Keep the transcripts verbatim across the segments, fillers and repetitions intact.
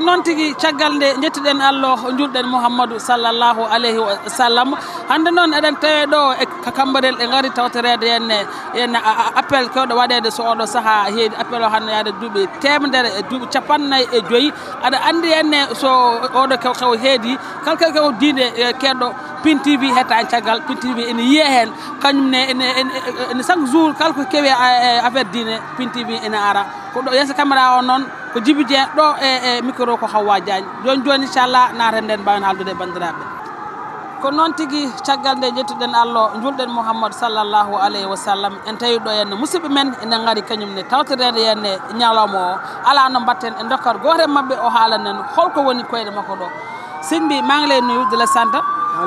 Noon tigi, caggal nde njettuɗen Allah, o njuulɗen Muhammadu sallallahu alayhi wa sallam. Hannde noon eɗen tawe ɗo e ka Kambarel, e ngari tawtoreede henne, henne a, a, appel kewɗo waɗeede so oɗo sahaa heedi. Appel o hannde yaade duuɓi teemedere e duuɓi capanɗe nayi e joyi. Aɗa anndi henne so oɗo kew, kew heedi, kala kew, kew diine, e keɗɗo Pin T V hettaani caggal, Pin T V ene yiya heen. Kañum ne ene, ene, ene chaque jour kala ko kewi a, e affaire diine, Pin T V ene ara. Ko ɗo yeeso caméra o noon, ko Djiby Dieng ɗo e, e micro ko Hawwa Diagne. Jooni jooni, inchallah, naaten nden mbaawen haaldude e banndiraaɓe. Ko noon tigi, caggal nde njettuɗen Allah, njuulɗen Muhammad sallallahu alayhi wa sallam, en tawi ɗo henne musidɓe men ene ngari kañum ne tawtoreede henne ñalawma o. Alaa no mbaɗten, en ndokkat gooto e maɓɓe o haalana en holko woni koyɗe makko ɗo. Sëñ bi, maa ngi lay nuyu, di la sant,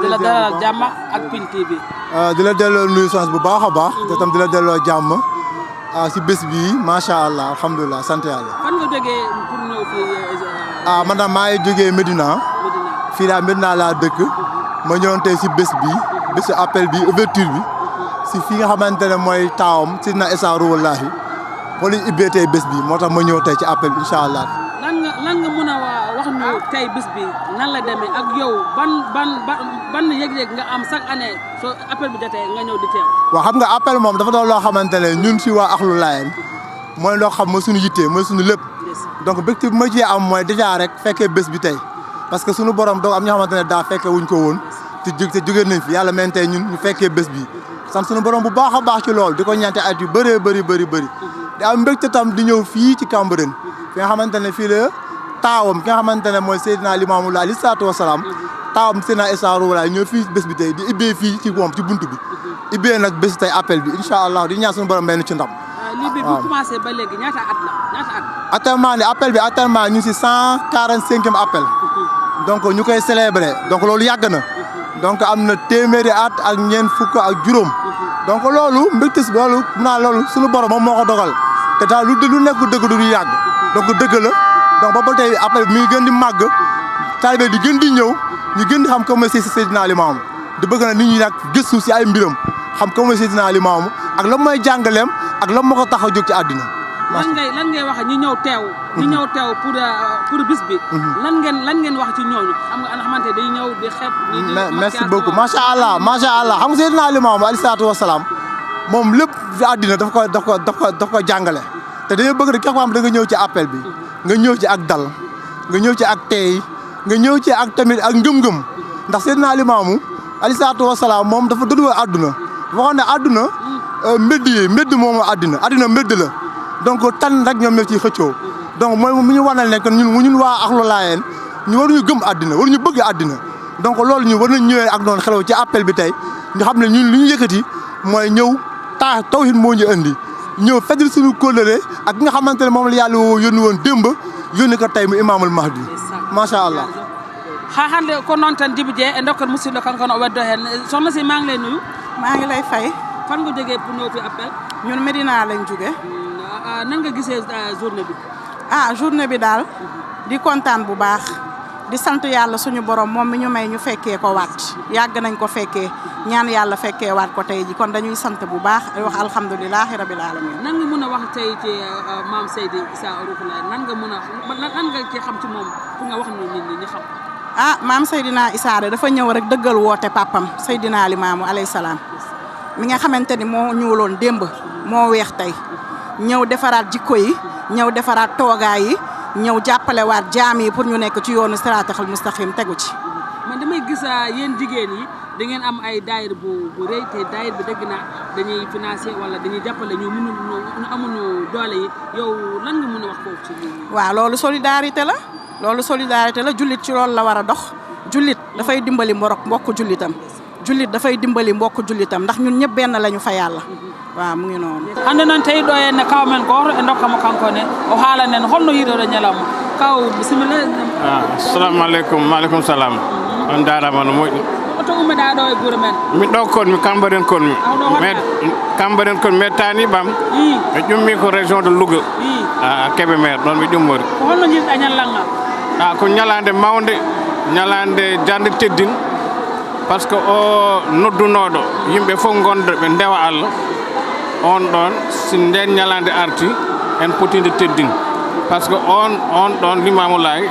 di la dalal jàmm ak Pin T V. Ah, di la delloo nuyu, soxna si, bu baax a baax, te tam di la delloo jàmm, ah, si bés bi, macha allah, alhamdulilah, sant yàlla. Fan nga jógee pour ñëw fii, eh, Ah, man tam maa ngi jógee Medina, Medina? Fii laa, Medina laa dëkk. Ma ñëwoon tey si bés bi, bésu appel bi, ouverture bi, si fi nga xamante ne mooy taawam, Sidna Isa Ruhullahi. Fa lañ ubbee tey bés bi, moo tax ma ñëw tey ci appel bi, incha allah. Lan nga, lan nga mën a wa-, wax ñu tey bés bi nan la demee, ak yow ban, ban, ban, ban yëg-yëg nga am chaque année soo appel bi jotee nga ñëw di teew? Waaw, xam nga appel moom dafa doon loo xamante ne ñun si waa Axlu Laayeen mooy loo xam mooy suñu yitte, mooy suñu lépp. Donc mbégte bi ma ci am mooy déjà rek fekkee bés bi tey, parce que suñu borom doog am ñoo xamante ne daa fekkee wuñ ko woon, te jóg, te jógee nañ fi, yàlla meen tey ñun ñu fekkee bés bi. Sant suñu borom bu baax a baax ci loolu, di ko ñaante at yu bëree bëri bëri bëri. Di am mbégte tam di ñëw fii ci Cambérène, fi nga xamante ne fii la taawam ki nga xamante ne mooy Seydina Limaamu Laay alayhi salaatu wa salaam, taawam Seydina Isa Ruuhu Laay ñëw fii bés bi tey, di ibbee fii ci moom ci buntu bi, ibbee nag bés tey appel bi, incha allah, di ñaan suñu borom may nu ci ndam. Ah, lii bi bu Waaw. Commencé ba léegi, ñaata at la, ñaata at? Actuellement ni appel bi, actuellement ñu si cent quarante cinquième appel, donc ñu koy célébrer, donc loolu yàgg na, donc am na téeméeri at ak ñeent fukk ak juróom. Donc loolu mbégte si loolu mun naa loolu suñu borom moom moo ko dogal, te daal lu lu nekk dëgg du yàgg, donc dëgg la. Donc booba tey appel bi mi ngi gën di màgg, taalibe di gën di ñëw, ñu gën di xam comme si Seydina Limaamu. Di bëgg na nit ñi nag gëstu si ay mbiram, xam comme Seydina Limaamu ak lan mooy jàngaleem ak lan moo ko tax a jóg ci àddina. Lan ngay, lan ngay wax ñi ñëw teew, ñi ñëw teew pour, euh, pour bis bi? Lan ngeen, lan ngeen wax ci ñooñu? Xam nga, nga xamante day ñëw di xeeb, ñi di Me- merci maquillage beaucoup, noonu. Macha allah, macha allah. Xam nga Seydina Limaamu alayhi salaatu wa salaam, moom lépp fi àddina daf ko daf ko daf ko daf ko jàngale. Te dañoo bëgg rek képp koo xam da nga ñëw ci appel bi, nga ñëw ci ak dal, nga ñëw ci ak teey, nga ñëw ci ak tamit ak ngëm-ngëm, ndax Seydina Limaamu alayhi salaatu wa salaam moom dafa dëddu woon àdduna. Waxoon ne àdduna, euh, mbedd yi, mbedd moomu àddina, àddina mbedd la. Donc tan rek ñoom ñoo ciy xëccoo. Donc mooy mu ñu wanal ne kon ñun, ñun waa Axlu Laayeen, ñu waruñu gëm àddina, waruñu bëgg àddina. Donc loolu ñu war nañ ñëwee ak noonu xelaw ci appel bi tey, ñu xam ne ñun li ñu yëkkati mooy ñëw taa tawhid moo ñu indi, ñëw feddali suñu kóllëre ak ki nga xamante ne moom la Yàlla woo yónni woon démb, yónni ko tey mu Imaamul Mahdi. Macha allah. Ha hannde ko noon tan, Djiby Dieng, e ndokkat musidɗo kanko ne o weddo heen. Soxna si, maa ngi lay nuyu. Maa ngi lay fay. Fan nga jógee pour ñëw fi appel? Ñun Medina lañ jóge. Ah, nan nga gisee, ah, journée bi? Ah, journée bi daal di kontaan bu baax, di sant Yàlla suñu borom moom mi ñu may ñu fekkee ko waat, yàgg nañ ko fekkee, ñaan Yàlla fekkee waat ko tey ji, kon dañuy sant bu baax, di wax alhamdulilahi rabil alamin. Nan nga mën a wax tey ci, euh, maam Seydi Issa Rouhou Laye, nan nga mën a, lan, lan nga ci xam ci moom pour nga wax ñu nit ñi ñu xam? Ah, maam Seydina Issa de dafa ñëw rek dëggal woote papam Seydina Limaamu alayhi salaam, mi nga xamante ni moo ñuuloon démb, moo weex tey, ñëw defaraat jikko yi, ñëw defaraat toogaay yi, ñëw jàppalewaat jaam yi pour ñu nekk ci yoonu siraatal mustaqim tegu ci. Man damay gis, ah, yéen jigéen yi da ngeen am ay daayir bu, bu rëy, te daayir bi dégg naa dañuy financé wala dañuy jàppale ñu mënul, ñu, ñu amuñu doole yi. Yow lan nga mën a wax foofu ci lii? Waaw, loolu solidarité la, loolu solidarité la, jullit ci loolu la war a dox. Jullit dafay dimbali mborok mbokk jullitam, jullit dafay dimbali mbokk jullitam, ndax ñun ñëpp benn lañu fa Yàlla. Waaw, mu ngi noonu. Hannde noon tawi ɗo henne kaw men gooto, e ndokka mo kanko ne, o haalana en holno yiɗoɗo ñalawma. Kaw, bisimilla. Ah, assalamu aleykum. Maaleykum salam. On jaaraama no moƴƴi. Ko to ummiɗaa ɗo e gure men? Mi ɗo kon mi Cambérène kon mi. Aw, ɗo hoɗɗaa? Met Cambérène kon mettaani ɓam. Ii. Mi ƴummi ko région de Louga. Ii. Ah, Kébémer, ɗon mi ƴummori. Ko holno njiɗɗaa ñallan ngal? Ah, ko ñalaande mawnde, ñalaande darnde teddin. Par ce que o noddunooɗo yimɓe fof ngonda ɓe ndewa Allah, on ɗon, si ndeen ñalaande arti, en poti nde teddin. Parce que on, on ɗon Limaamu Laay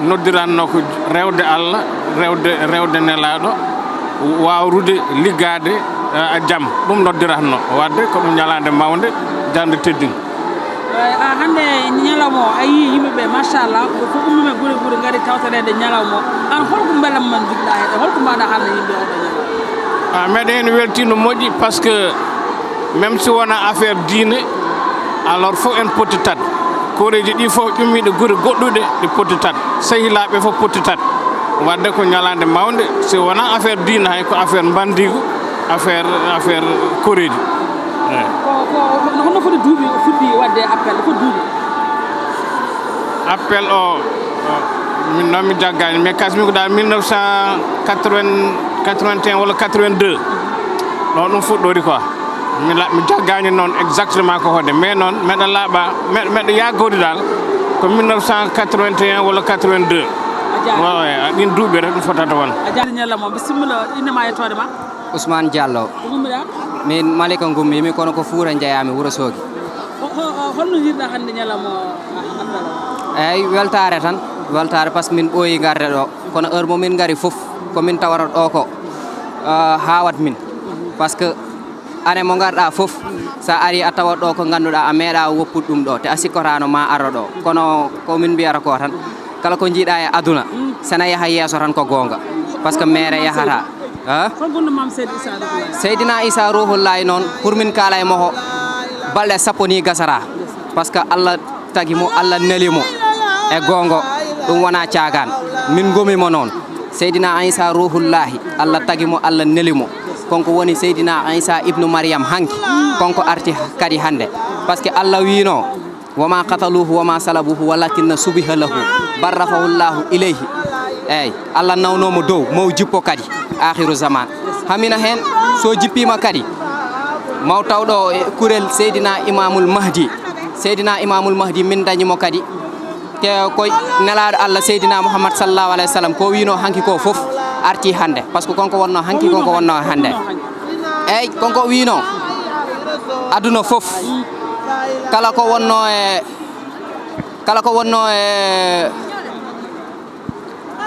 noddiranno ko rewde Allah, rewde, rewde Nelaaɗo, wawrude liggaade, eh, jam. Ɗum noddiranno. Wadde ko ɗum ñalaande mawnde, darnde teddunde. Eh, a, hannde ñalawma o, a yii yimɓe ɓe, machallah, ko fof ummiima gure gure ngari tawtoreede ñalawma o. An, holko mbelamma njiɗɗa heɗe? Holko mbaɗa haalna yimɓe oɗo ñalawma? Ah, meɗen heen weltii no moƴƴi, parce que même si wonaa affaire diine, alors fof en poti tat. Koreeji ɗi fof ƴummiiɗe gure goɗɗuɗe, ɗi poti tat. Sehilaaɓe fof poti tat. Wadde ko ñalaande mawnde, si wonaa affaire diine, hay ko affaire mbandiigu, affaire, affaire koreeji. Eey. Ko, ko, honno foti duuɓi o fuɗɗi waɗde appel? Ko duuɓi? Appel o, o, min noon mi jaggaani, mais kasmi ko dal mille neuf cent quatre-vingts, quatre-vingt-un walla quatre-vingt-deux. Ɗo ɗum fuɗɗori quoi. Mi la-, mi jaggaani noon exactement ko hoɗde, mais noon meɗa laaɓa, me-, meɗa yaagoodi dal ko mille neuf cent quatre-vingt-un walla quatre-vingt-deux. A jaaraama. Wa-, wa-, ɗin duuɓi rek ɗum fotata won. A jaaraama. Ñalla mo, bisimilla, innde ma e yettoode ma? Ousmane Diallo. Ko gummiɗa? Min Malika ngummimi, kono ko Fuura njeyaami, Wuro Soogi. Ho-, ho-, ho-, holno njiɗɗa hannde ñalawma o, a, a, a? Eey, weltaare tan, weltaare, parce que min ɓooyi ngarde ɗo. Kono heure mo min ngari fof, ko min tawata ɗo ko, ah, haawat min. Parce que année mo ngarɗa fof, sa ari a tawat ɗo ko ngannduɗaa a meeɗa woppude ɗum ɗo, te a sikkotaano ma aro ɗo. Kono ko min mbiyata ko tan, kala ko njiɗa e aduna, sana yaha yeeso tan ko goonga. Parce que meere yahata. Ha? Hol gonɗo Maam Seydi Issa Ruuhullaahi? Seydina Issa Ruuhullaahi noon, pour min kaala e mo, balɗe sappo ni gasata. Parce que Allah tagi mo, Allah neli mo e goonga, ɗum wona caagaan. Min ngomi mo noon. Seydina Issa Ruuhullaahi, Allah tagi mo, Allah neli mo. Konko woni Seydina Issa ibnu Maryam hanki. Konko arti kadi hannde. Parce que Allah wiino, "Wa ma qataluhu wa ma salabuhu walakinna subiha lahu, bal rafahu Llahu ilayhi." Eey, Allah nawno mo dow, mo jippo kadi, akhiru zaman. Hamina heen, so jippima kadi, maw tawɗo e kurel Seydina Imamul Mahdi. Seydina Imamul Mahdi min dañi mo kadi. Te koy nelaaɗo Allah Seydina Muhammad sallallahu alayhi wa sallam, ko wiino hanki ko fof arti hannde. Parce que konko wonno hanki, konko wonno hannde. Eey, konko wiino aduna fof, kala ko wonno e, kala ko wonno e,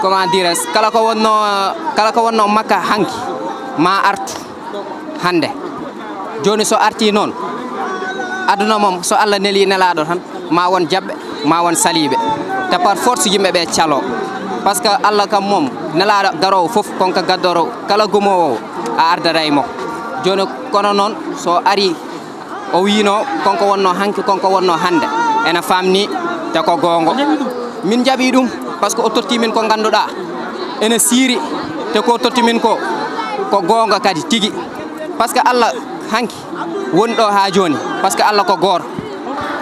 comment dirais, kala ko wonno, kala ko wonno Makka hanki, ma artu hannde. Jooni so arti noon, aduna mom, so Allah neli nelaaɗo tan, ma won jaɓɓe, ma won saliiɓe. Te par force yimɓe ɓe calo. Parce que Allah kam mom, nelaaɗo garoowo fof, konko gaddoro, kala gomoowo a ardaray mo. Jooni kono noon, so ari, o wiino, konko wonno hanki, konko wonno hannde. Ena famni, te ko goonga. Min jaɓi ɗum, parce que o totti min ko ngannduɗaa ene siiri, te ko totti min ko, ko goonga kadi tigi. Parce que Allah hanki woni ɗo haa jooni, parce que Allah ko gooto.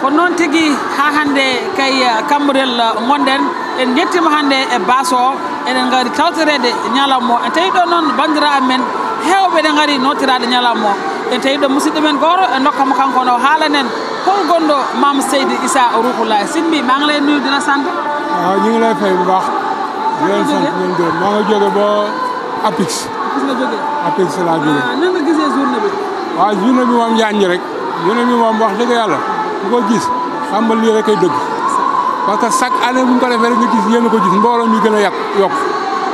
Ko noon tigi, haa hannde kay, eh, Kamburel, eh, ngonɗen. En njettiima hannde e baas o, eɗen ngari tawtoreede ñalawma o. En tawi ɗo noon banndiraaɓe men heewɓe ene ngari nootiraade ñalawma o. En tawi ɗo musidɗo men gooto, en ndokka mo kanko ne o haalan en hol gonɗo Maam Seydi Issa Ruuhullaahi. Sëñ bi, maa ngi lay nuyu, di la sant. Waaw, ñu ngi lay fay bu baax. Di leen sant, di leen gërëm. Maa ngi jóge ba Apix. Apix nga jóge? Apix laa jóge. Ah, nan nga gisee journée bi? Waaw, journée bi moom yaaññi rek. Journée bi moom, wax dëgg Yàlla, ku ko gis, xam nga lii rek ay dëgg. Parce que chaque année bu ñu ko defee rek, nga gis yéen a ko gis, mbooloo mi gën a yàq, yokk.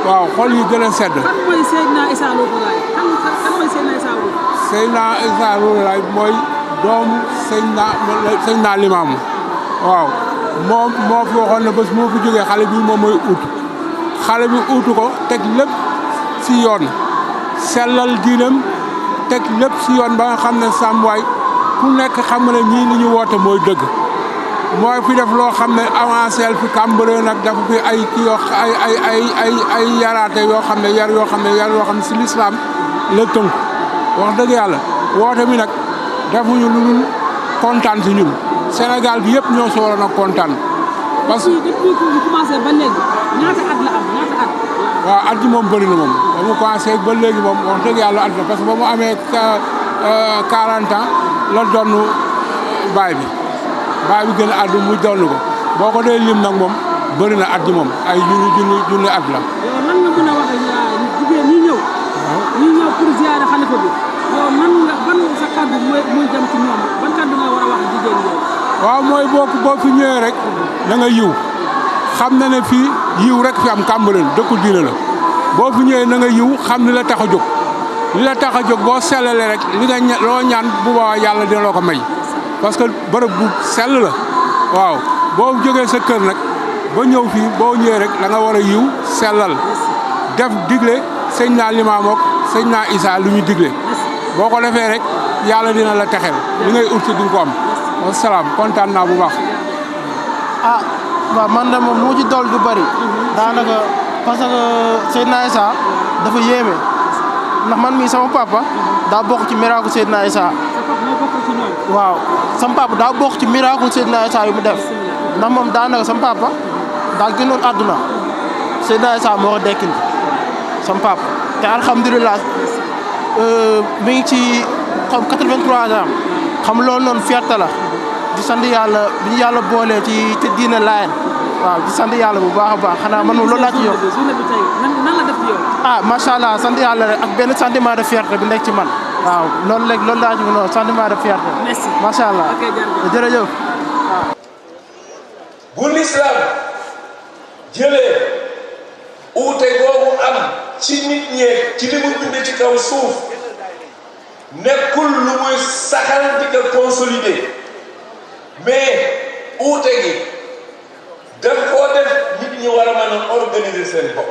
Waaw, xol yi gën a sedd. Kan mooy Seydina Issa Rouhou Laye? Kan, kan, kan mooy Seydina Issa Rouhou? Seydina Issa Rouhou Laye mooy doomu Seydina, Seydina Limaamu. Waaw, moom moo fi waxoon ne bés moo fi jógee, xale bi moom mooy ut. Xale bi uutu ko, teg lépp ci yoon, sellal diinam, teg lépp ci yoon ba nga xam ne sàmmwaay ku nekk xam nga ne ñii li ñu woote mooy dëgg. Mooy fi def loo xam ne avancé fi Cambérène nag, dafa fi ay kii yoo xa-, ay, ay, ay, ay, ay yaraate yoo xam ne, yar yoo xam ne, yar yoo xam ne ci lislaam la tënk. Wax dëgg Yàlla, woote bi nag defuñu lu dul kontaan ci ñun. Sénégal gi yëpp ñoo si waroon a kontaan. Parce que depuis, depuis que mu commencé ba léegi, ñaata at la am, ñaata at? Waaw, at ji moom bëri na moom. Ba mu commencé ba léegi moom, wax dëgg Yàlla, at na, parce que ba mu amee qua-, euh, quarante ans la donn baay bi. Baay bi gën a àddu, mu donn ko. Boo ko dee lim nag moom, bëri na at ji moom. Ay junni, junni, junni at la. Yow, lan nga mën a wax ak, euh, jigéen ñi ñëw? Waaw. Ñi ñëw pour ziyaare xalifa bi. Yow, nan nga, ban sa kàddu mooy, mooy jëm ci ñoom? Ban kàddu nga war a wax jigéen ñi? Waaw, mooy boo boo fi ñëwee rek na nga yiw, xam na ne fii yiw rek fi am. Cambérène dëkku diine la. Boo fi ñëwee na nga yiw, xam li la tax a jóg. Li la tax a jóg, boo sellalee rek, li nga ña- loo ñaan, bu boobaa yàlla dina la ko may, parce que bërëb bu sell la. Waaw, boo jógee sa kër nag ba ñëw fii, boo ñëwee rek da nga war a yiw, sellal, def digle sëñ naa Limaam ak sëñ naa Isaa lu ñu digle. Boo ko defee rek, yàlla dina la texeel, li ngay ut si di nga ko am. Wasalaam, kontaan naa bu baax. Ah, waaw, man de moom lu ma ci dool du bari daanaka, parce que Seydina Isa dafa yéeme. Ndax man mii, sama papa daa bokk ci miracle Seydina Isa. Waaw, sama papa daa bokk ci miracle Seydina Isa yu mu def. Ndax moom daanaka sama papa daa génnoon àdduna, Seydina Isa moo ko dekkil, sama papa. Te alhamdulilah, euh, mi ngi ci, xam, quatre-vingt-trois ans. Xam, loolu noonu fierté la. Di sant yàlla bi ñu yàlla boolee ci ci diine Laayeen. Waaw, di sant yàlla bu baax a baax. Xanaa man moom loolu laa ci yokk. Journée bi tey, nan nan la def ci yow? Ah, macha allah, sant yàlla rek, ak benn sentiment de fierté bi nekk ci man. Waaw, loolu rek, loolu laa ci mën a wax, sentiment de fierté. Merci. Macha allah. Ok, jërëjëf. Jërëjëf. Bu lislaam jëlee uute googu am ci nit ñeeg ci li mu bind ci kaw suuf, nekkul lu muy saxal di ko consolider, mais uute gi daf koo def nit ñi war a mën a organiser seen bopp.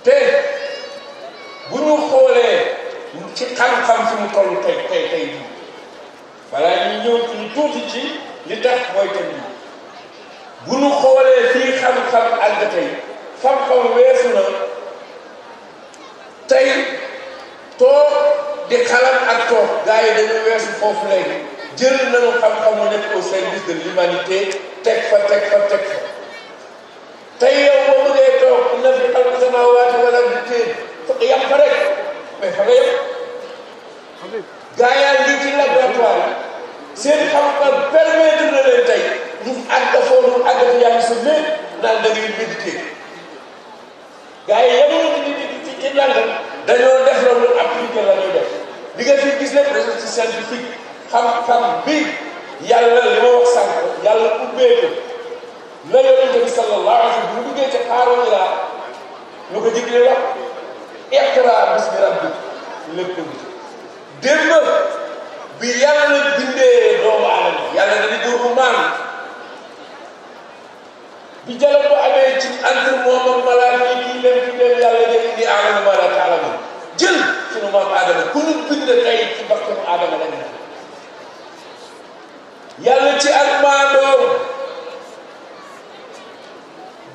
Te bu ñu xoolee ci xam-xam fi mu toll tey tey tey jii, balaa ñuy ñëw ci lu tuuti ci li tax mooy thème bi, bu ñu xoolee fii xam-xam àgg tey, xam-xam weesu na tey toog di xalaat ak toog. Gars yi dañu weesu foofu léegi, jël nañu xam-xam mu nekk au service de l'humanité, teg fa teg fa teg fa. Tey yow boo bëggee toog inna fi xalqi samaawaati wal ardi téen fa yam fa rek, mais fa nga yem. Gaa yaa ngi ci laboratoire yi, seen xam-xam permettre na leen tey ñu àgg foofu, àgg fi yaa ngi sa néeg naan da ngay méditer. Gaa yi yemuñu ci ci ci ci nangam, dañoo def loolu appliqué la ñuy def. Li nga fi gis lépp recherche scientifique, xam-xam bi yàlla li ma wax sànq, yàlla ubbee ko. La yonente bi sallallahu alayhi wa sallam bu duggee ca xaaru Hira, lu ko Jibril wax, iqra bismi rabbik, lépp ngi ci. Démb bi yàlla bindee doomu aadama, yàlla dañu buur bu maan. Bi jalo ko amee ci entre moom ak malaaka yi, kii dem kii dem, yàlla ne inni a'lamu ma la ta'lamun. Jël sunu maam aadama ku ñu bind tey ci bakkanu aadama lañu. Yàlla ci ak maandoom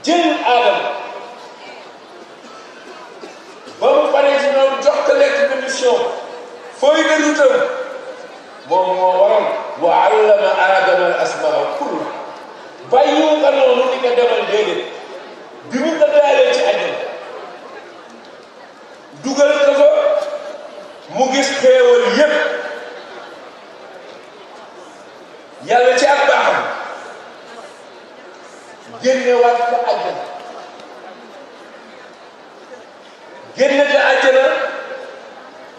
jël aadama, ba mu paree ci ñoom jox ko nekk mission, feuille de route am. Moom moo waral wa allama aadama al asmaa kulla. Bàyyiwu ko noonu ni ko demal, déedéet. Bi mu ko daalee ci àjjana, dugal ko fa, mu gis xéewal yépp. Yàlla ci ak baaxam génnewaat ko àjjana. Génne ko àjjana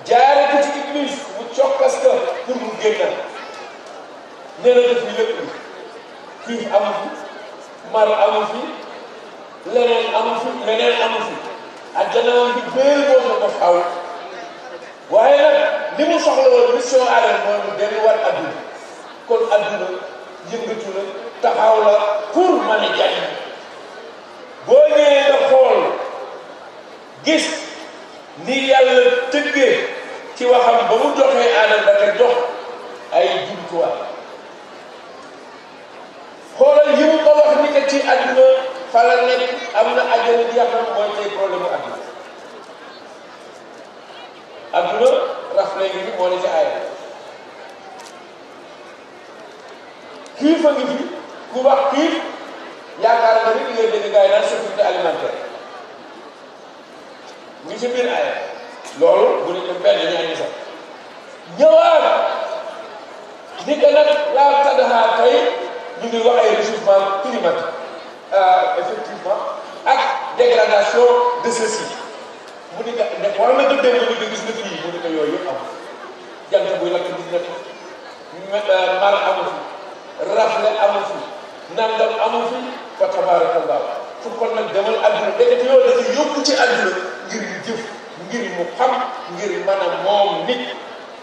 jaare ko ci Iblis, mu cokkas ko pour mu génn. Nee na def lépp, xiif amu fi, mar amu fi, leneen amu fi, leneen amu fi. Àjjana woon bi béel boo ko def xaw. Waaye nag li mu soxla woon mission aadama mooy mu delluwaat àdduna. Kon àdduna yëngatu la, taxaw la pour mën a jariñ. Boo ñëwee nga xool, gis ni yàlla tëggee ci waxam ba mu joxee aadama, da ko jox ay jumtuwaay. Xoolal yi mu ko wax ni que ci àdduna fa la nekk, am na àjjana ji, xam mooy tey problème mu àdduna. Àdduna raf léegi ni moo ne ci aaya. Xiif a ngi fi, ku wax xiif yaakaar nga ni di ngay dégg gars yi naan sécurité alimentaire. Ngi ci biir aaya. Loolu bu ne ko benn ñaari sax ñëwaat ni que nag laa taddaxaa tey ñu ngi wax ay réchauffement climatique. Euh, effectivement, ak dégradation de ceci. Mu ni ko ne war na ko dégg, mu ni ko gis nga fii, mu ni ko yooyu yëpp am. Jant buy lakk nit na fi, mar amu fi, rafle amu fi, nangam amu fi. Fa tabarakallah. Fu kon nag demal àdduna, ndekete yoo dafa yóbbu ci àdduna ngir ñu jëf, ngir mu xam, ngir mën a moom nit.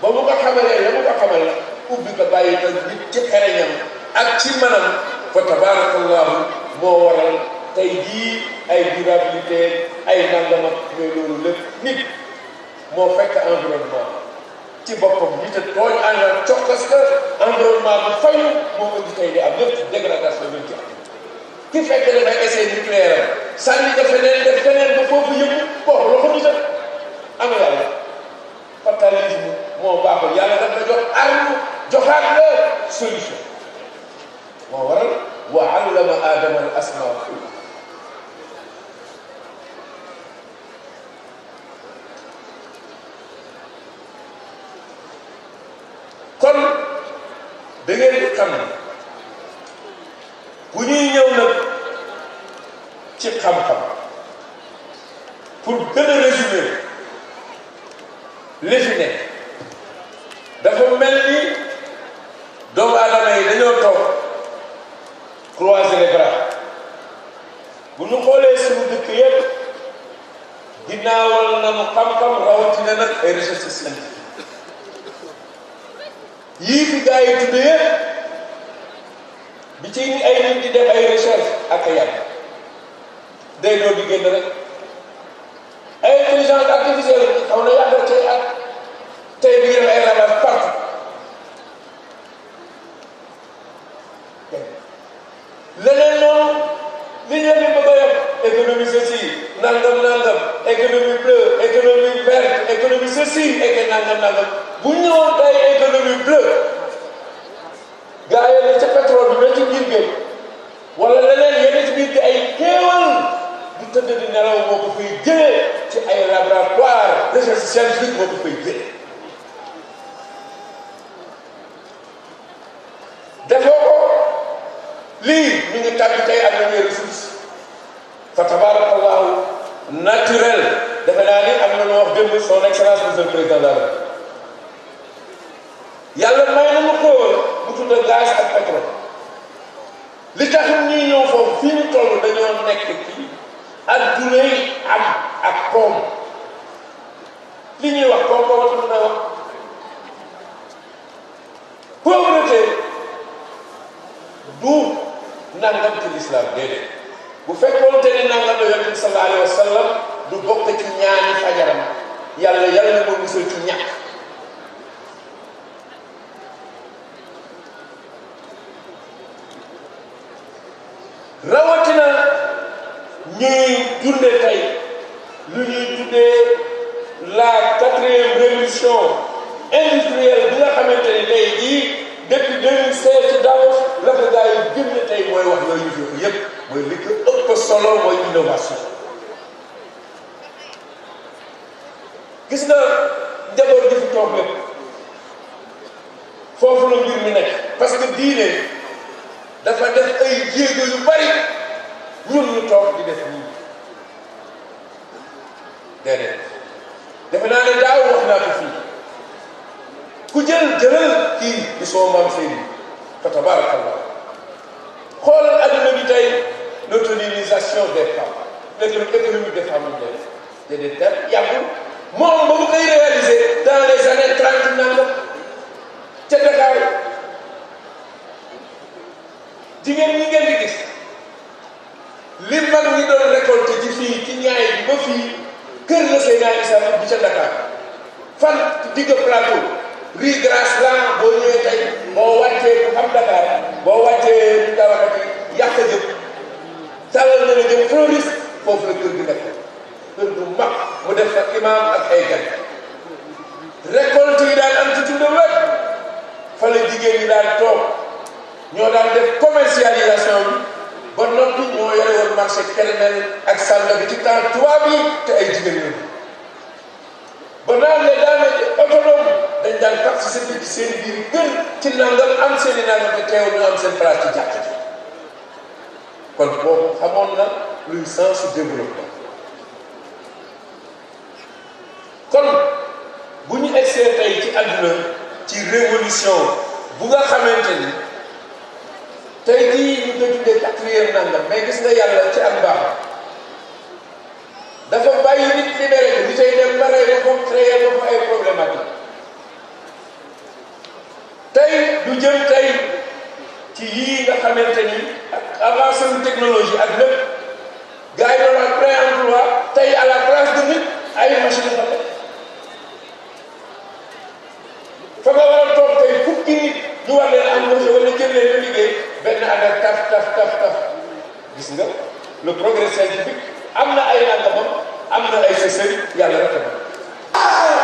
Ba mu ko xamalee la mu ko xamal la, ubbi ko bàyyi ko nit ci xereñam ak ci manam. Fa tabarakallahu. Moo waral tey jii ay durabilité, ay nangam ak, mais loolu lépp nit moo fekk environnement ci boppam. Nit a tooñ àndal cokkas ka, environnement bi fayu, moo indi tey di am lépp ci dégradation bi ci am. Ki fekk dafay essai nucléaire am, sànni ko feneen, def feneen ba foofu yëpp, kooku loxo nit a am. Yàlla fatalisme moo baaxul. Yàlla daf la jox arme, joxaat la solution. Moo waral wa allama Adama al asmaa kullaha. Kon da ngeen di xam ne bu ñuy ñëw nag ci xam-xam, pour gën a résumer li fi nekk, dafa mel ni doomu aadama yi dañoo toog croiser les bras. Bu ñu xoolee suñu dëkk yépp, ginnaawal nañu xam-xam, rawatina nag ay recherche scientifique. Yii fi gars yi tudd yépp, bi ci ay nit di def ay recherche ak a yàgg, day doon di génn rek. Ay intelligence artificielle xaw na yàgg ci at, tey bi ngi def ay ravage partout. Leneen noonu, li ngeen di bëgg a yem, économie ceci, nangam nangam, économie bleue, économie verte, économie ceci, et que nangam nangam. Bu ñëwoon tey économie bleue, gaa yi ne ca pétrole bi, mais ci biir géej, wala leneen yeneen ci biir gi, ay xéewal, du tëdd di nelaw moo ko fay jëlee, ci ay laboratoire, recherche scientifique moo ko fay jëlee. Defoo ko, lii ñu ngi tàbbi tey ak les ressources, fa tabarakallahu, naturel. Defe naa ni am na loo wax démb, son excellence monsieur le président de la République, yàlla may na mu ko, mu tudd gaz ak pétrole. Li tax ñuy ñëw foofu, fii ñu toll, dañoo nekk ci adduna yi am ak koom. Li ñuy wax koom, koom tudd na wax. Pauvreté du nangam ci l'islam, déedéet. Bu fekkoon te ne nangam la, yonent bi sallallahu alayhi wa sallam du bokk ci ñaani fajaram, yàlla, yàlla na ma musal ci ñàkk. Rawatina ñuy dunde tey lu ñuy tuddee la quatrième révolution industrielle, bi nga xamante ni tey jii, depuis deux mille seize ci Davos, la ko gars yi gëm ne tey mooy wax yooyu ñu fi wax yépp, mooy li ko ëpp solo mooy innovation. Gis nga njaboot gi fi toog lépp, foofu la mbir mi nekk, parce que diine dafa def ay jéego yu bari, ñun ñu toog di def nii. Déedéet. Defe naa ne daaw wax naa ko fii. Ku jël, jëlal kii di soo maam Seydi, fa tabarakallah. Xoolal adduna bi tey, l'autonomisation des femmes, l'économie des femmes, te de ter yàggul. Moom ba mu koy réaliser dans les années trente nangam ca Dakar. Jigéen ñi ngeen di gis, li mag ñi doon récolté ci fii, ci ñaay bi ba fii, kër la Seydina Issa bi ca Dakar, fan ci digg plateau, rue Grâce la. Boo ñëwee tey, boo wàccee, ku xam Dakar, boo wàccee ñu tabaxati yàq jëpp, tàllal na la jëm Floris, foofu la kër gi nekk. Kër gu mag, mu def fa imam ak ay gan. Récolte yi daan am ci tund wépp, fa la jigéen ñi daan toog, ñoo daan def commercialisation bi, ba noppi ñoo yore woon marché Kermel ak Sandaga ci temps tubaab yi, te ay jigéen ñi. Ba naan ne daanaka autonome, dañ daan participer ci seen biir kër ci nangam, am seen i nangam, te teewul ñu am seen place ci jàkk ji. Kon boobu xamoon na luy sens su développement. Kon bu ñu Egsee tey ci àdduna, ci révolution bu nga xamante ni tey jii ñu koy tuddee quatrième nangam, mais gis nga yàlla ci ak mbaaxam dafa bàyyi nit libéré ko, ñu tey dem ba rey ko, créé ko fa ay problématique. Tey du jëm tey ci yii nga xamante ni ak avancée wu technologie ak lépp, gars yi doon ak plein emploi, tey à la place de nit ay machine la. Fa nga war a toog tey fukki nit ñu war leen embauché wala jël leen ñu liggéey, benn affaire taf taf taf taf. Gis nga, le progrès scientifique am na ay nangamam, am na ay sësëri, yàlla rek a mën.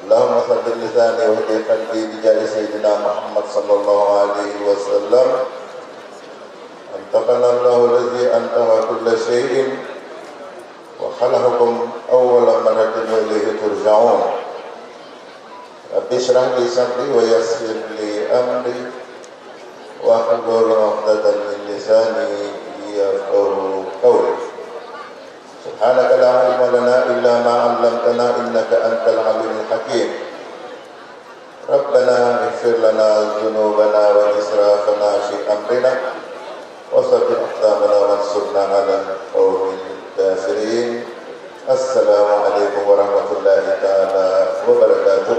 اللهم ثبت لساني واهد قلبي بجاه سيدنا محمد صلى الله عليه وسلم. أنطقنا الله الذي أنطق كل شيء وخلقكم أول مرة وإليه ترجعون. رب اشرح لي صدري ويسر لي أمري واحلل عقدة من لساني يفقهوا قولي. سبحانك لا علم لنا إلا ما علمتنا إنك أنت العليم الحكيم. ربنا اغفر لنا ذنوبنا وإسرافنا في أمرنا وثبت أقدامنا وانصرنا على القوم الكافرين. السلام عليكم ورحمة الله تعالى وبركاته.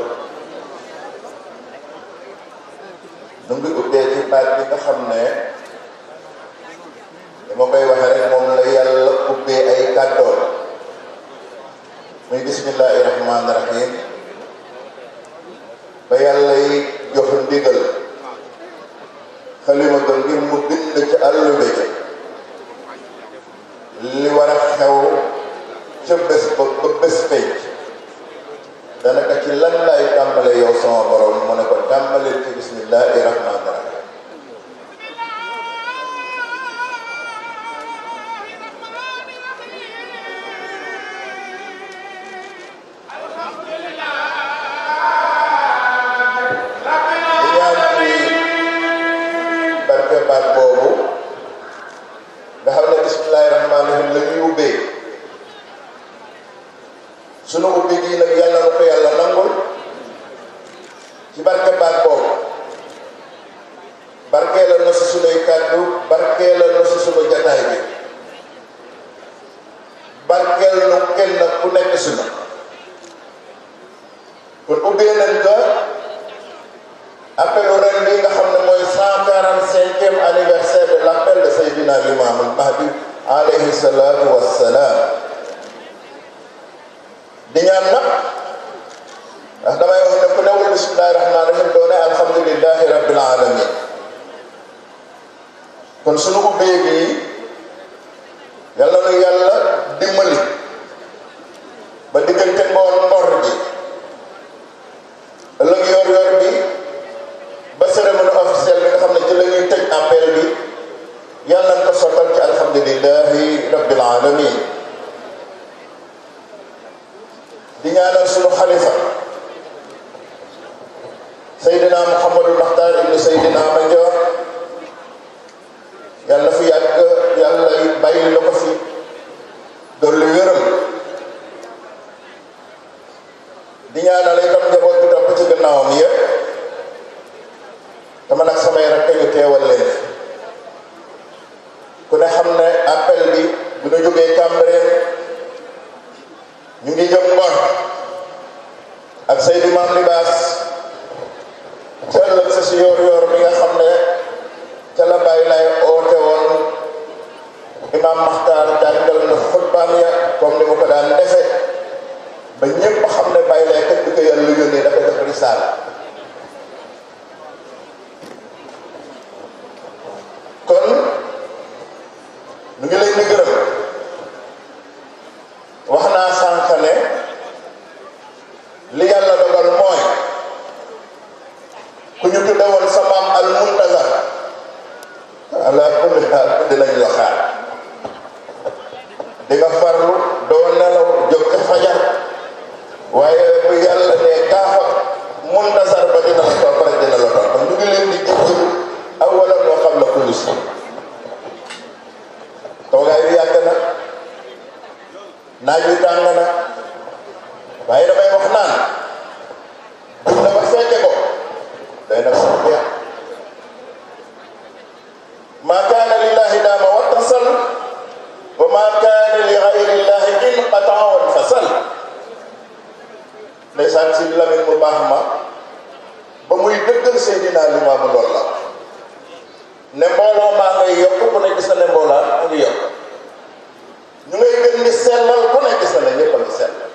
Nu ngi ubbee ci baat bi nga xam ne ni ma koy waxee rek, moom la Yàlla ubbee ay kàddoom, muy bismillahi rahmaani rahim. Ba Yàlla yi jox ndigal xalima ga ngir mu bind ci àlluwa ja li war a xew ca bés ba, ba bés penc. Danaka ci lan lay tàmbale yow sama borom? Mu ne ko tàmbalil ci bismillahi rahmaani rahim. Di ñaan ci barke baat boobu nga xam ne bismillahi rahmaani rahim la ñuy ubbee. Sunu ubbi gi nag, Yàlla na ko Yàlla nangul ci barke baat boobu. Barkeelal na si sunuy kàddu, barkeelal na si sunu jataay bi, barkeel na kenn ku nekk sunu. Kon ubbee nañ ko appelu ren bi nga xam ne mooy cent quarante-cinquième anniversaire de l'appel de Seydina Limamul Mahdi alayhi salatu wassalam. Di ñaan nag, ndax damay wax ne ku newul bismillahi rahmaani rahim doo ne alhamdulillahi rabbil alamin. Kon sunu ubbee gi, Yàlla na Yàlla dimbali ba diggante ngoon ngor gi, ëllëg yor yor bi, ba cérémonie officielle bi nga xam ne ci la ñuy tëj appel bi, Yàlla nañ ko sottal ci alhamdulillahi rabbil alamin. Di ñaanal sunu xalifa Seydina Mouhamadou Makhtar ibnu Seydina Mandior, Yàlla fi yàgg, Yàlla bàyyil na ko fi, dolli wéram. Di ñaanal itam njaboot bi topp ci gannaaw. Am yëpp, dama nag samay rakk ñu teewal leen fi. Ku ne xam ne appel bi, bu ñu jógee Cambérène, ñu ngi jëm Ngor ak Seydou Mame Libaas. Ca ëllëg sa si yoor yoor bi nga xam ne ca la Baye Laye oote woon, Imam Makhtar jàngal na xutbaam ya comme ni mu ko daan defe, ba ñépp xam ne Baye Laye kat bi ko Yàlla yónnee dafa def risaala. Kon ñu ngi leen di gërëm. Wax naa sànq ne li Yàlla dogal mooy ku ñu tudde woon sa maam Al Muntazar, ala kulli xaal dinañ la xaar. Di nga farlu, doo nelaw, jóg ca fajar, waaye bu Yàlla ne gaafa Muntazar ba dina la topp rek, dina la topp. Ñu ngi leen di jëf awalan wa qabla kulli shay. Toogaay bi yàgg na, naaj wi tàng na, waaye damay wax naan dund ba fekke ko doy na sant Yàlla. Ma kaana lillahi daama wattasal, wa ma kaana li gayri llahi inqataa wanfasal. Ndeysaan, si Lamin mu baax ma, ba muy dëggal Seydina Limaamu, lool la ne mbooloo maa ngay yokk, ku ne gis na ne mbooloo a ngi yokk. Ñu ngay gën di sellal, ku ne gis na ne ñëpp a ngi sellal.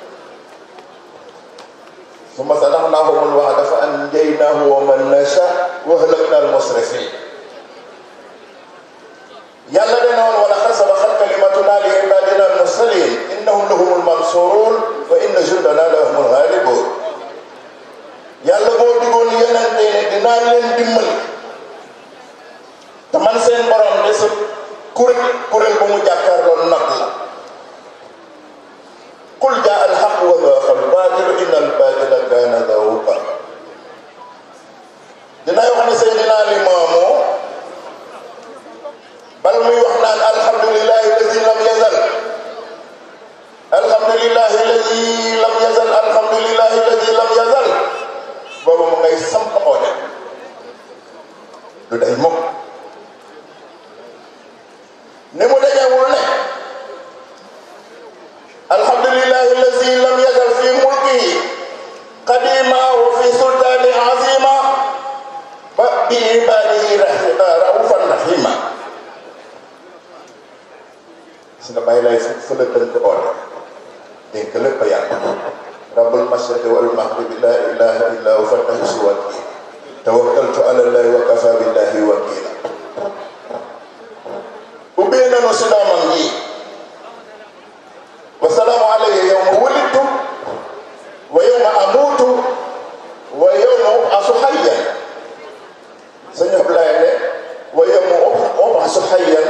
Summa sadaqnahumul wa'da fa anjaynahum wa man nasha wa ahlaknal musrifin. Yàlla dana woon, wa laqad sabaqat kalimatuna li ibadina al mursalin innahum lahumul mansurun wa inna jundana lahumul ghalibun. Yàlla boo digoon yonente ne dinaa leen dimbali, te man seen borom de sa kuréel kuréel bu mu jàkkaarloo not la. Qul jaa al haqq wa zahaqa al batil inna al batila kana zahuqa. Dinay wax ne Seydina Limaamu, bala muy wax naan alhamdulillahi alladi lam yazal, alhamdulillahi alladi lam yazal, alhamdulillahi alladi lam yazal, boobu mu ngay samp oote. Du day mukk. Ni mu dañewul ne alhamdulillahi alladi lam yazal fi mulkihi qadima wa fi sultani azima, ba bi ibadihi rahi- raufan rahima. Gis nga Baye Laye fu fu la tënk oote, dénk lépp Yàlla. Rabbul mashriqi wal maghribi la ilaha illa huwa fattahu si wakil. Tawakkaltu ala Allahi wa kafa billahi wakila. Ubbee nanu si doomam ji, wa salaamu alayya yawma wulidtu wa yawma amutu wa yawma ub'asu hayyan. Sëñ Ablaye ne, wa yawma ub'asu hayyan,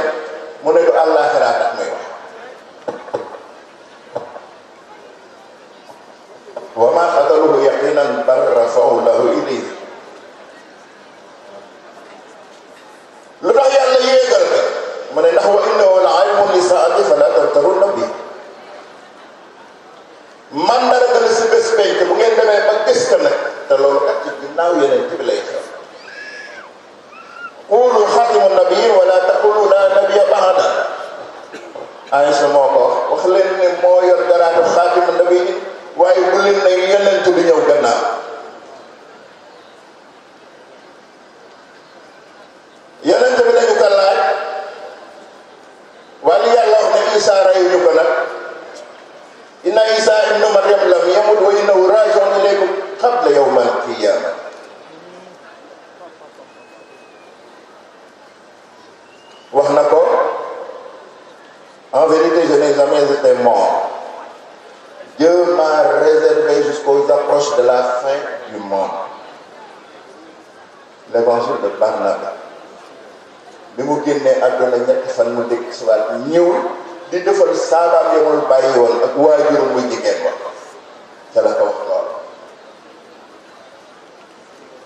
mu ne du àllaaxira tax muy wax. Wa ma qataluhu yaqinan bal rafa'ahu Allahu ilayhi. Lu tax Yàlla yéegal ko? Mu ne, ndax wa innahu la ilmun li saati fala tamtarunna bi. Mandarga la si bés penc, bu ngeen demee ba gis ko nag, te loolu kat ci ginnaaw Yonent bi lay xew. Qulu xatimu nabiyin wala taqulu la nabiya ba'da. Aïcha moo ko wax, wax leen ne moo yor garaatu xaatimu nabiyin, waaye bu leen ne yonent bi ñëw gannaaw. Yonent bi dañu ko laaj, wala Yàlla wax ne Isa reyuñu ko nag, inna Isa ibnu Maryam lam yamut wa innahu rajiun ilaykum qabla yawmal qiyamah. Wax na ko, en vérité, je n'ai jamais été mort. Dieu m'a réservé jusqu'aux approches de la fin du monde. L'évangile de Barnabas. Bi mu génnee àdduna ñetti fan, mu dégg si waat ñëw di defal saabaam ya mu bàyyi woon ak waajuram muy jigéen wa, ca la ko wax lool.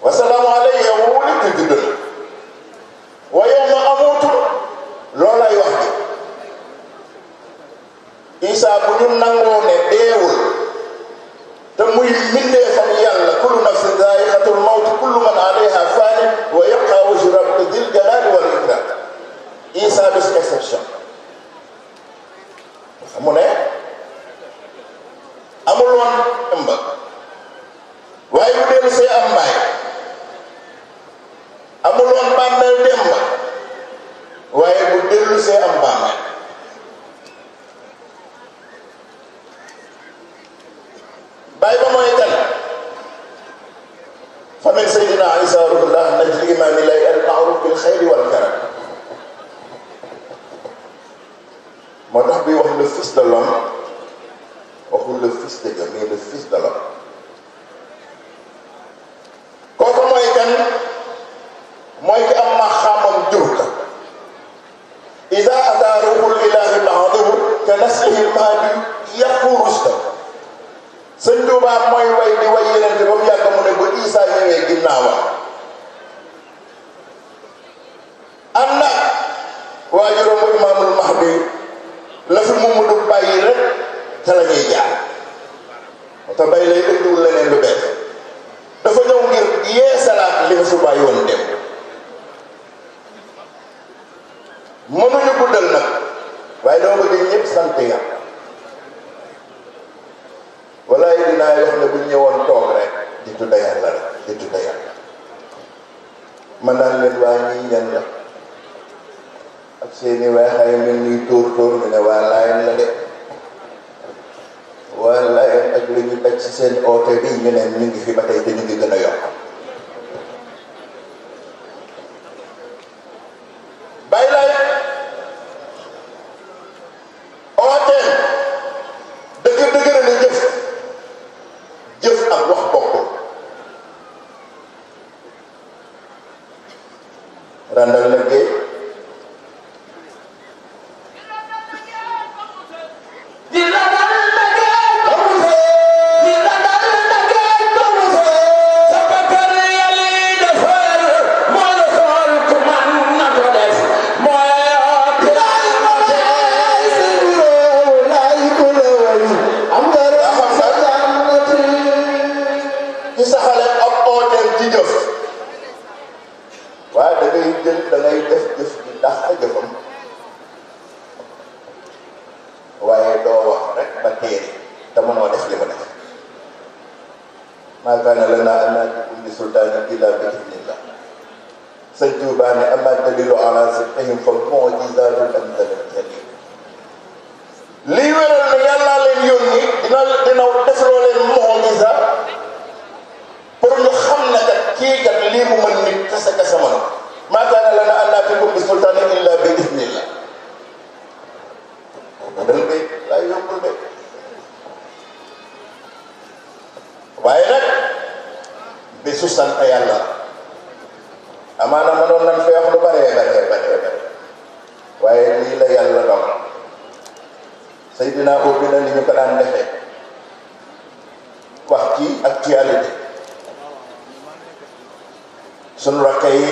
Wa salaamu alayya yawma wulidtu, judd na. Wa yawma amutu, loolay wax ji. Isa, bu ñu nangoo ne deewul, te muy mbindeefam Yàlla, kullu nafsin zaa'iqatul Ay, bu dellu see am baay. Amul woon bàmmeel démb, waaye bu dellu see am bàmmeel. Baay ba mooy kan? Fa min Seydina Isa Ruhullah, najli imami lay al maaruf bil xayri wal karam. Moo tax bi wax le fils de l'homme, waxul le fils de Dieu, mais le fils de l'homme. Kooku mooy kan? Mooy ki am maqaamam jur ka. Ida ata ruhul ilahi baaduhu ka naslihi lmahdi yaqu rusda. Sëñ Tuubaa mooy way di way yenente ba mu yàgg mu ne ba Isa ñëwee ginnaawam. Ànd ak waajuram bu Imaamul Mahdi la fi mu mujj bàyyi rek ca la ñuy jaar. Te bay lay indiwul leneen lu bees, dafa ñëw ngir yeesalaat li nga fi bàyyi woon dem. Mënuñu guddal nag, waaye dama bëgg ñëpp sant Yàlla. Walaay dinaa wax ne bu ñëwoon toog rek di tudda Yàlla rek di tudda Yàlla. Ma naan leen waa ñii ñan la ak seeni weexaay mel ni tóor tóor, ñu ne waa Laayeen la de. Waa Laayeen ak li ñu daj ci seen oote bi, ñu ne ñu ngi fi ba tey te ñu ngi gën a yokk. Bàyyi Laay ooteem dëgg dëgg na ni jëf, jëf ak wax bokkul. Randal na géej. Ci saxale ak ooteem ci jëf. Waaye da ngay jël, da ngay def jëf ji ndax sa jëfam, waaye doo wax rek ba teeri te mënoo def li mu def. Ma kaana lana an naatiyakum bi sultaanin illa bi idnillah. Sëñ Tuubaa ne, amma dalilu ala sidqihim fa mu'jizatun anzalal jalil. Lii wéral ne Yàlla leen yónni, dina, dina def loo leen mu'jiza pour ñu xam ne kat kii kat lii mu mën nit kese kese mën. Ma kaana lana an naatiyakum bi sultaanin illa bi idnillah. Dal bi lay yombul de. Waaye nag bésu sant Yàlla la. Amaana mënoon nañ fee wax lu bare bare bare bare, waaye lii la Yàlla dogal. Seydina ubbi na ni ñu ko daan defee, wax ci actualité. Sunu rakk yi,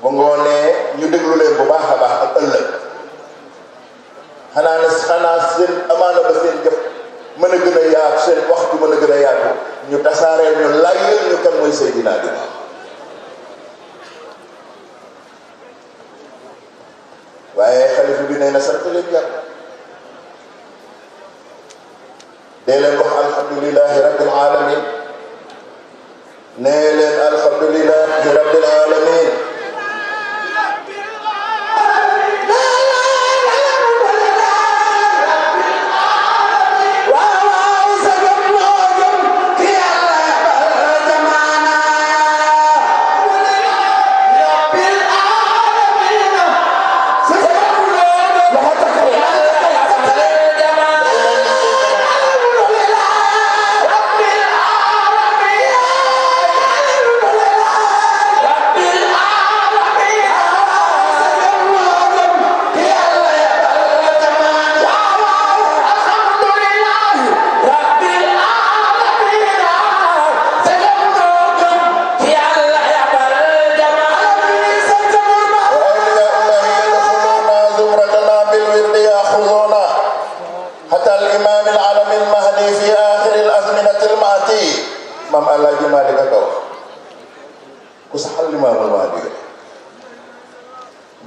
bu ngoonee ñu déglu leen bu baax a baax ak ëllëg. Xanaa ne, xanaa seen amaana ba seen jëf mën a gën a yaatu, seen waxtu mën a gën a yaatu, ñu tasaareel ñu, layyal ñu kan mooy Seydina Limaamu. Waaye xalifa bi nee na sant leen Yàlla. Dee leen wax alhamdulillahi rabbil alamin. Nee leen alhamdulillahi rabbil alamin. وأولياء الله يدخلون زمرتنا بالورد يأخذون حتى الإمام العلم المهدي في آخر الأزمنة المأتي. Maam Alaaji Maalik a ko wax. Ku saxal Limaamul Mahdi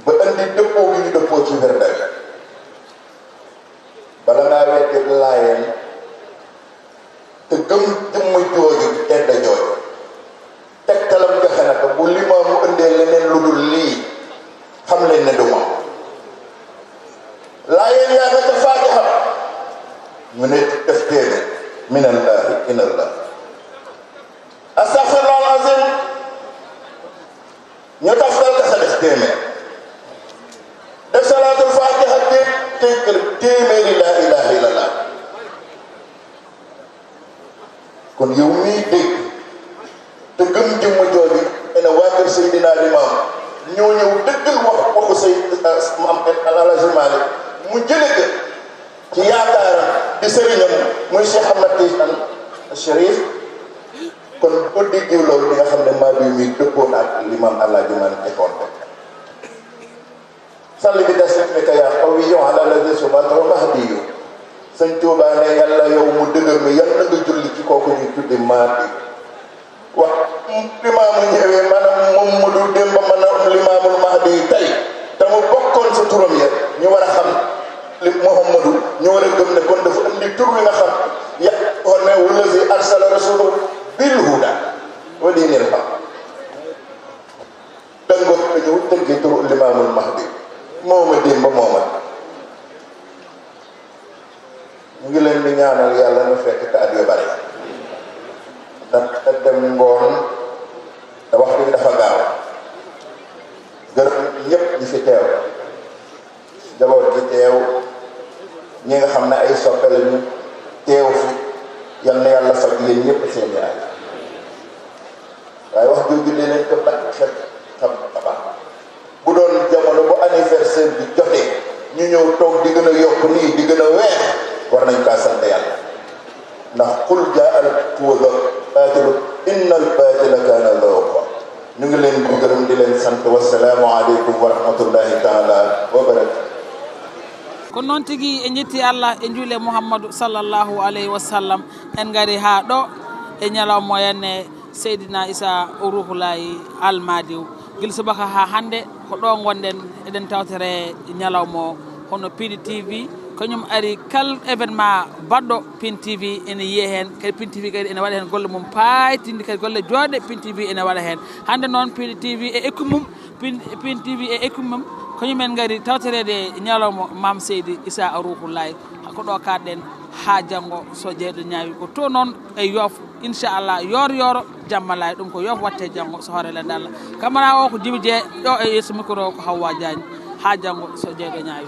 ba andi dëppoo gi ñu dëppoo ci wirda bi. Bala ngaa weddi Laayeen te gëm jëmm jooju, Seydina Limaamu, ñoo ñëw dëggal wax waxu Seydina Maam El Hadji Malick, mu jële ko ci yaakaaram di sëriñam, muy Cheikh Ahmad Tidiane Chérif. Kon boo déggee loolu, li nga xam ne Madiou mi dëppoo na ak li Maam El Hadji Malick defoon ko. Salli bi taslimika yaa qawiyyu ala lazi sumatahu mahdiyu. Sëñ Tuubaa ne, Yàlla, yow mu dëgër mi, Yàlla na nga julli ci kooku ñuy tudde Mahdi. Wax Limaamu ñëwee, maanaam Mamadou Demba, maanaam Limaamul Mahdi tey, te mu bokkoon sa turam ya, ñu war a xam li Muhammadu, ñu war a gëm ne kon dafa indi tur wi nga xam ya, kon ne, wallazi arsala rasulahu bil huda wa dinil haq. Tëngoor la ñëw tëggee turu Limaamul Mahdi, mooma Demba, mooma. Ñu ngi leen di ñaanal Yàlla na fekk ko at yu bari, ndax te dem ngoon te waxtu bi dafa gaaw. Gërëm ñépp ñi fi teew, njaboot gi teew, ñi nga xam ne ay soppe lañu teew fi. Yal na Yàlla faj yéen ñépp seen yaay. Waaye wax jooju, dee leen ko bàyyi xel xam nga baax. Bu doon jamono bu anniversaire bi jotee, ñu ñëw toog di gën a yokk nii, di gën a weex, war nañ kaa sant Yàlla. Ndax qul jaa al huda baatilu, inna al baatila kaana zahuqa. Ñu ngi leen di gërëm, di leen sant. Wassalaamu aleykum wa rahmatullahi taala wa barakatuh. Ko noon tigi, en njetti Allah, en njuuli Muhammadu sallallahu alayhi wa sallam. En ngari haa ɗo e ñalawma o, yanne Seydina Isa Ruhulahi Almadiw. Gila subaka haa hannde ko ɗo ngonɗen, eɗen tawtore ñalawma o hono Pindi T V. Ko ñum ari kal événement baɗɗo Pindi T V ene yiye heen, kadi Pindi T V kadi ene waɗa heen golle mum paaytinde, kadi golle joɗɗe Pindi T V ene waɗa heen. Hannde noon Pindi T V e équipe mum, Pindi, Pindi T V e équipe mum, ko ñumen ngari tawtoreede ñalawma Maam Seydi Isa Ruhulahi. Ko ɗo kaɗɗen haa janngo so jeyɗo ñaawi. Ko to noon e Yoof, inchallah, yoor yooro, jamma laay. Ɗum ko Yoof watte janngo so hoore lende Allah. Kamara o ko Jibi Jee, ɗo e yeeso micro o ko Hawwa Diagne. Haa janngo so jeyɗo ñaawi.